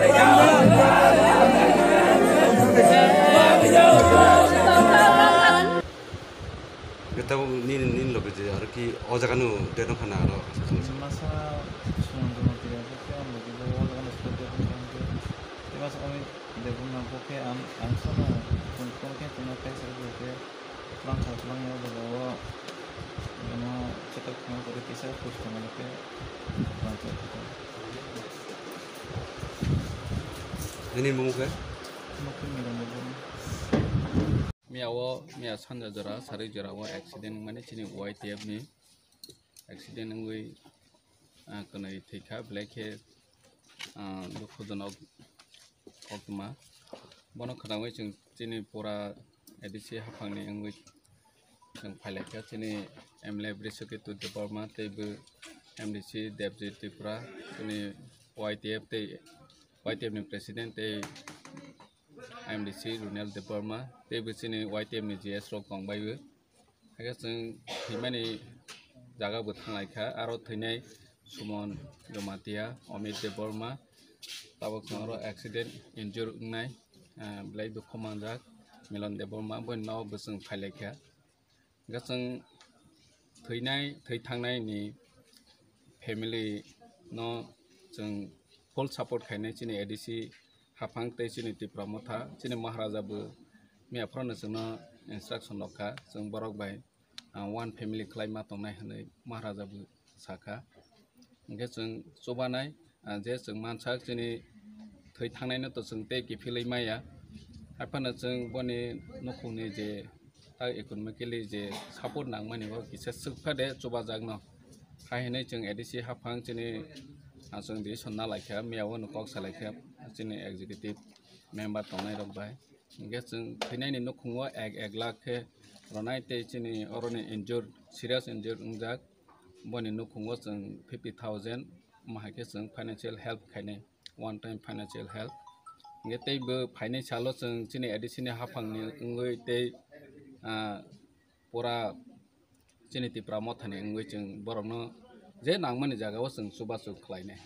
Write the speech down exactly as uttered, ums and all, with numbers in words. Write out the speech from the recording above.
Kita nini nini loge je aro ki o jaga nu de no khana aro. Masa suman juma tira bo khe ang loge bo o jaga nu sukha de bo khe ang khe. Tei masa omi de bo na bo khe ang, ang sono kun kun khe tuna khe sa bo khe. Twlang kha, twlang ya, jaga o, ano, check up khna pore kisa post khna khe, twlang kha, kha. Nini mung khe? Mokhe Miran Debbarma. Miya o, miya sanja jora, sari jora o accident mani chini Y T F ni accident wngwi, ah, kwnwi thwikha, belai khe, ah, dukhujonok koktwma. Bono khwnawui chwng chini pura A D C haphangni wngwi chwng phailaikha, chini M L A Brishaketu Debbarma tei bo M D C Debjit Tripura, chini Y T F tei Y T F ni president tei M D C Runel Debbarma tei bo chini Y T F ni G S rok tongbai bo. Hakhe chwng thwimani jaga bo thanglaikha, aro thwinai Suman Jamatia, Amit Debbarma, tabuk chwng aro accident injure wngnai, ah, belai dukhu manjak Milan Debbarma, boni nogo bo chwng phailaikha. Hakhe chwng thwinai, thwi thangnai ni family no chwng full support khainai chini A D C haphang tei chini Tipra Motha, chini Maharaja bo miya phano chwngno instruction rwkha, chwng borok bai, ah, one family khlai ma tongnai hwnwi Maharaja bo sakha. Hwnkhe chwng chubanai, ah, je chwng mansak chini thwi thangnaino to chwng tei kiphilwi maya. Haiphano chwng boni nukhungni je tak economically je support nangmani bo kisa swkha de chubajakno. Hai hwnwi chwng A D C haphang chini, ah, chwng decision nalaikha, miya bono kok salaikha chini executive member tongnairok bai. Hwnkhe chwng thwinaini nukhungo ek ek lakh khe rwnai tei chini oroni injured, serious injured wngjak boni nukhungo chwng fifty thousand mahai khe chwng financial help khainai, one time financial help. Hwnkhe tei bo phainai salo chwng chini A D C ni haphangni wngwi tei, ah, pura chini Tipra Mothani wngwi chwng borokno je nangmani jagao chwng chubachu khlainai.